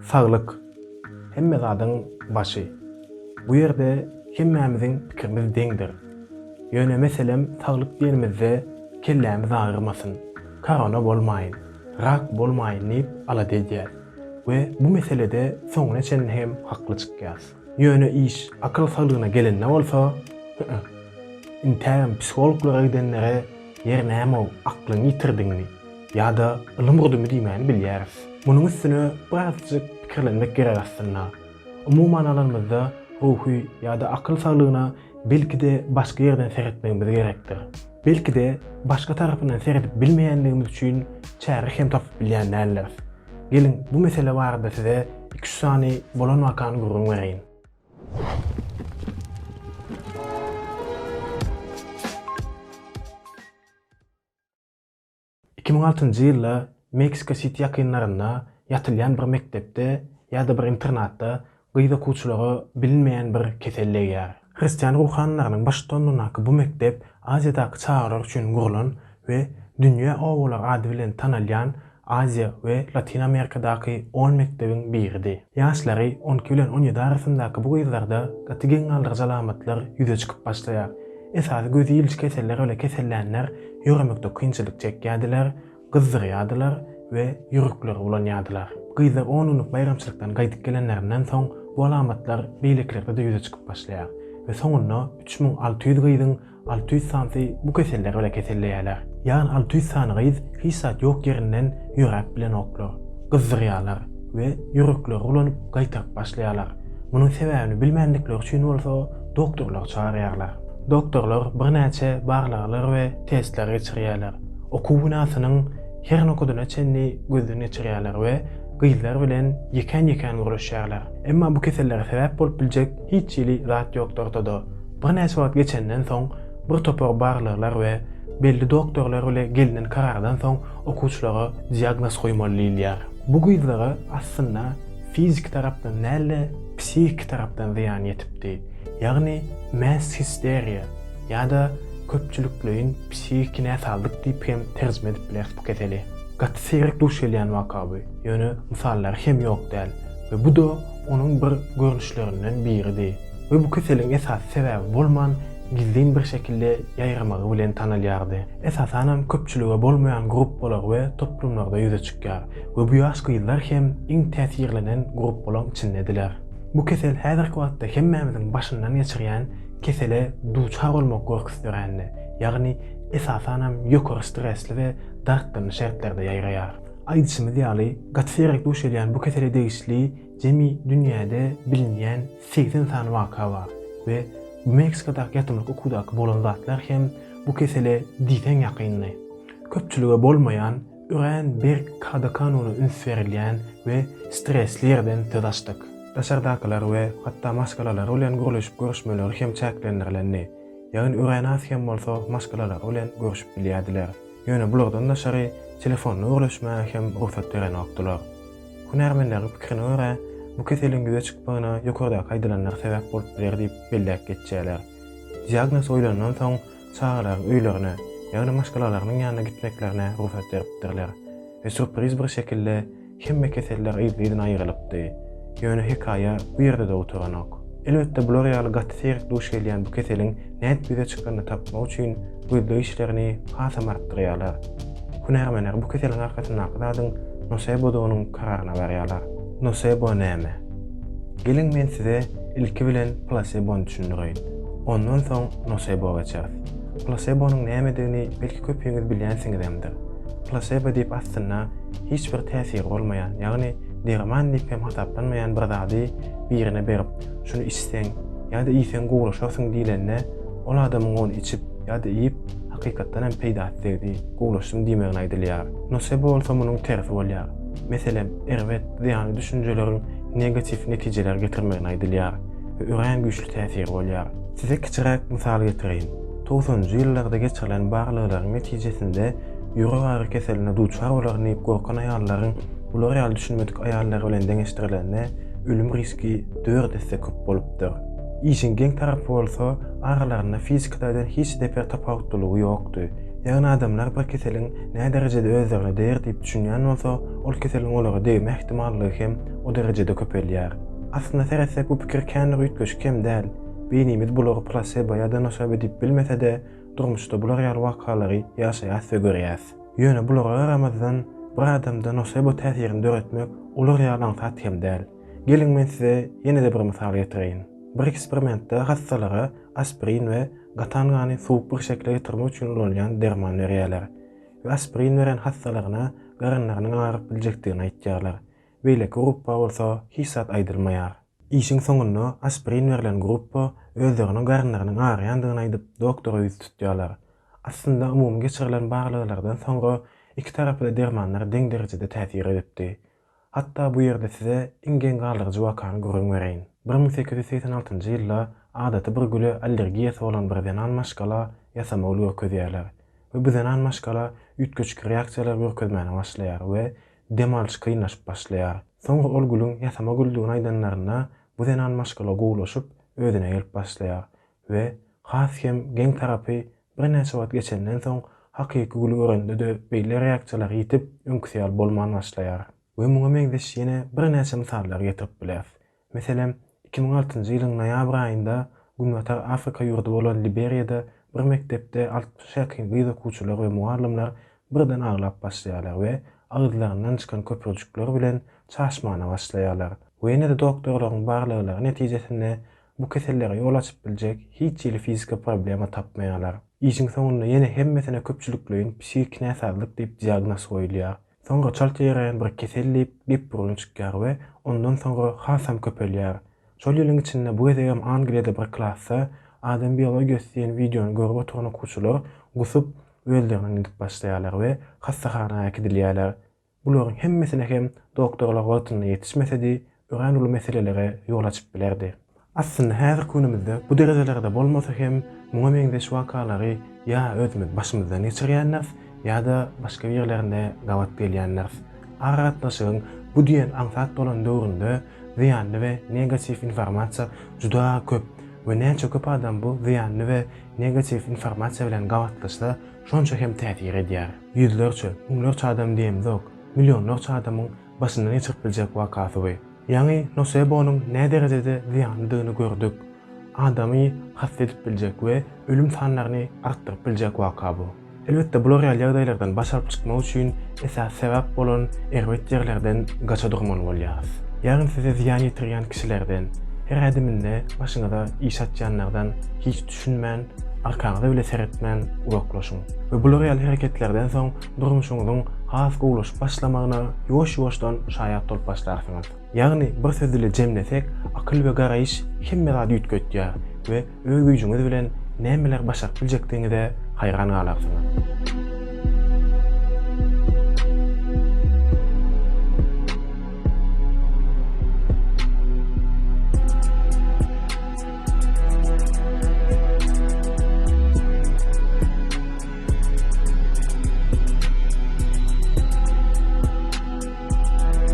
Saglyk, hemme zadyň başy. Bu ýerde hemmämiziň pikirimiz deňdir. Ýöne meselem saglyk diýenimizde kellämiz agyrmasyn, korona bolmaýyn, rak bolmaýyn diýip alada edýäs we bu meselede soňuna çenli hem hakly çykýas. Ýöne iş akyl saglygyna gelende bolsa, hü-ü. Intägem psihologlara gidenlere ýer näme-ow aklyňy ýitirdiňmi? Ýa-da ylym urdumy diýmäni bilýäris. Munuň üstüne birazjyk pikirlenmek gerek aslynda. Umuman alanymyzda ruhy ýa-da akyl saglygyna belki-de başga ýerden seretmegimiz gerekdir. Belki-de başga tarapyndan seredip bilmeýänligimiz üçin çäre hem tapyp bilýän däldiris. Geliň bu mesele barada size iki-üç sany bolan wakany gürrüň bereýin. 2006-njy ýylda Meksika Siti ýakynlarynda ýatylýan bir mekdepde ýa-da bir internatda gyz okuwçylara bilinmeýän bir kesel degýär. Hristian ruhanylarynyň baştutanlygyndaky bu mekdep Aziýadaky çagalar üçin gurlan we Dünýä obalary ady bilen tanalýan Aziýa we Latyn Amerikadaky on mekdebiň biridi. Ýaşlary 12 bilen 17 arasyndaky bu gyzlarda gaty geň galdyryjy alamatlar ýüze çykyp başlaýar. Esasy gözi ilçi keseller bile kesellänler ýöremekde kynçylyk çekýärdiler, gyzdyrýardylar we ýürekleri bulanýardylar. Gyzlar on günlük baýramçylykdan gaýdyp gelenlerinden soň bu alamatlar beýlekilerde-de ýüze çykyp başlaýar we soňunda 3600 gyzyň 600 sanysy bu keseller bile keselleýärler. Ýagny 600 sany gyz hiç zat ýok ýerinden ýöräp bilenoklar, gyzdyrýarlar we ýürekleri bulanyp gaýtaryp başlaýarlar. Munuň sebäbini bilmändikleri üçin bolsa doktorlary çagyrýarlar. Doktorlar birnäçe barlaglar we testler geçirýärler. Okuw binasynyň her nokadyna çenli gözden geçirýärler we gyzlar bilen ýekän-ýekän gürleşýärler. Emma bu kesellere sebäp bolup biljek hiç hili zat ýokdy ortada. Birnäçe wagt geçenden soň bir topar barlaglar we belli doktorlar bile gelnen karardan soň okuwçylara diagnoz goýmaly diýilýär. Bu gyzlara aslynda fiziki tarapdan däl-de, psihiki tarapdan zyýan ýetipdi. Ýagny mass histeriýa ýa-da köpçülikleýin psihiki näsazlyk diýip hem terjime edip bileris bu keseli. Gaty seýrek duş gelýän waka bu, ýöne mysallary hem ýok däl we bu-da onuň bir görnüşlerinden biridi. We bu keseliň esasy sebäbi bolman gizlin bir şekilde ýaýramagy bilen tanalýardy. Esasanam köpçülige bolmaýan gruppalar we toplumlarda ýüze çykýar we bu ýaş gyzlar hem iň täsirlenen gruppalaň içindediler. Bu kesel häzirki wagtda hemmämiziň başyndan geçirýän kesele duçar bolmak gorkusy dörände, ýagny esasanam ýokary stresli we dartgynly şertlerde ýaýraýar. Aýdyşymyz ýaly, gaty seýrek duş gelýän bu kesele degişli jemi dünýäde bilinýän 80 sany waka bar we bu Meksikadaky ýatymlyk okuwdaky bolan zatlar hem bu kesele diýseň ýakyndy. Köpçülige bolmaýan Örän berk kada-kanuna üns berilýän we stresli ýerden söz açdyk. Daşardakylar we hatda maşgalalary bilen gürleşip görüşmeleri hem çäklendirilendi. Ýagny örän az hem bolsa maşgalalary bilen görüşip bilýärdiler. Ýöne bulardan daşary telefonda gürleşmäge hem rugsat berenokdylar. Hünärmenleriň pikirine görä, bu keseliň ýüze çykmagyna ýokardaky aýdylanlar sebäp bolup biler diýip belläp geçýärler. Diagnoz goýlandan soň çagalaryň öýlerine, ýagny maşgalalarynyň ýanyna gitmeklerine rugsat beripdirler we sýurpriz bir şekilde hemme keseller yzly-yzyna aýrylypdy. Ýöne hekaýa bu ýerde-de gutaranok. Elbetde bular ýaly gaty seýrek duş gelýän bu keseliň nädip ýüze çykanyny tapmak üçin gözleg işlerini hasam artdyrýarlar. Hünärmenler bu keseliň arkasyndaky zadyň nosebodygynyň kararyna barýarlar. Nosebo näme? Geliň men size ilki bilen plasebony düşündireýin. Ondan soň nosebo geçeris. Plasebonyň nämedigini belki köpüňiz bilýänsiňizemdir. Plasebo diýip aslynda hiç bir täsiri bolmaýan, ýagny derman diýip hem hasaplanmaýan bir zady birine berip, şuny içseň ýa-da iýseň gowulaşarsyň diýlende, ol adamyň ony içip ýa-da iýip hakykatdan hem peýdasy degdi, gowulaşdym diýmegine aýdylýar. Nosebo bolsa munuň tersi bolýar. Meselem, erbet, zyýanly düşünjeleriň negatiw netijeler getirmegine aýdylýar we örän güýçli täsiri bolýar. Size kiçiräk mysal getireýin. Togsanynjy ýyllarda geçirilen barlaglaryň netijesinde ýürek agyry keseline duçar bolaryn diýip gorkan aýallaryň bular ýaly düşünmedik aýallar bilen deňeşdirilende ölüm riski dört esse köp bolupdyr. Işiň geň tarapy bolsa, aralarynda fiziki taýdan hiç zeper tapawutlylygy ýokdy. Ýagny adamlar bir keseliň näderejede özlerine deger diýip düşünýän bolsa, ol keseliň olara degme ähtimallygy hem o derejede köpelýär. Aslynda seretsek bu pikir kän bir üýtgeşik hem däl. Beýnimiz bulary plasebo ýa-da nosebo diýip bilmese-de, durmuşda bular ýaly wakalary ýaşaýas we görýäs. Ýöne bulara garamazdan, bir adamda nosebo täsirini döretmek olar ýaly aňsat hem däl. Geliň men size ýene-de bir mysal getireýin. Bir eksperimentde hassalara aspirin we gatan gany suwuk bir şekile getirmek üçin ulanylýan derman berýärler we aspirin beren hassalaryna garynlarynyň agyryp biljekdigini aýtýarlar. Beýleki gruppa bolsa hiç zat aýdylmaýar. Işiň soňunda aspirin berlen gruppa özleriniň garynlarynyň agyrýandygyny aýdyp doktora ýüz tutýarlar. Aslynda umumy geçirilen barlaglardan soňra iki tarapa-da dermanlar deň derejede täsir edipdi. Hatda bu ýerde size iň geň galdyryjy wakany gürrüň bereýin. 1886-njy ýylda adaty bir güle allergiýasy bolan bir zenan maşgala ýasama gül görkezýärler we bu zenan maşgala üýtgeşik reaksiýalar görkezmäne başlaýar we dem alyşy kynlaşyp başlaýar. Soňra ol gülüň ýasama güldügini aýdanlarynda bu zenan maşgala gowulaşyp özüne gelip başlaýar we has hem geň tarapy Birnäçe wagt geçenden soň, hakyky güli görende-de beýle reaksiýalar ýitip, öňküsi ýaly bolman başlaýar. We muňa meňzeş ýene birnäçe mysallary getirip bileris. Meselem, 2006-njy ýylyň noýabr aýynda Günbatar Afrika ýurdy bolan Liberiýada bir mekdepde 60 ýakyn gyz okuwçylar we mugallymlar birden aglap başlaýarlar we agyzlaryndan çykan köpürjikler bilen çaşmana başlaýarlar. We ýene-de doktorlaryň barlaglary netijesinde Bu kesellere ýol açyp biljek hiç hili fiziki problema tapmaýarlar. Işiň soňunda ýene hemmesine köpçülikleýin psihiki näsazlyk diýip diagnoz goýulýar. Soňra çalt ýaýraýan bir kesel diýip gep-gürrüň çykýar we ondan soňra hasam köpelýär. Şol ýylyň içinde bu gezegem Angliýada bir klasda Adam biologiýasy diýen wideony görüp oturan okuwçylar gusup, özlerinden gidip başlaýarlar we hassahana äkidilýärler. Bularyň hemmesine hem doktorlar wagtynda ýetişmesedi, örän uly meselelere ýol açyp bilerdi. Aslynda häzirki günümizde bu derejelerde bolmasa hem muňa meňzeş wakalary ýa özümiz başymyzdan geçirýändiris, ýa-da başga birilerinde gabat gelýändiris. Aragatnaşygyň bu diýen aňsat bolan döwründe zyýanly we negatiw informasiýa juda köp we näçe köp adam bu zyýanly we negatiw informasiýa bilen gabatlaşsa şonça hem täsir edýär. Ýüzlerçe, müňlerçe adam diýemzok, millionlarça adamyň başyndan geçirip biljek wakasy bu. Ýaňy nosebonyň näderejede zyýanlydygyny gördük. Adamy hassa edip biljek we ölüm sanlaryny artdyryp biljek waka bu. Elbetde bular ýaly ýagdaýlardan baş alyp çykmak üçin esasy sebäp bolan erbet ýerlerden gaça durmaly bolýarys. Ýagny size zyýan ýetirýän kişilerden, her ädiminde başyňyza iş açýanlardan hiç düşünmän, arkaňyza bile seretmän uzaklaşyň. We bular ýaly hereketlerden soň durmuşyňyzyň has gowulaşyp başlamagyna ýuwaş-ýuwaşdan şaýat bolup başlarsyňyz. Ýagny bir söz bile jemlesek, akyl we garaýyş hemme zady üýtgetýär we öz güýjüňiz bilen nämeler başaryp biljekdigiňize haýran galarsyňyz.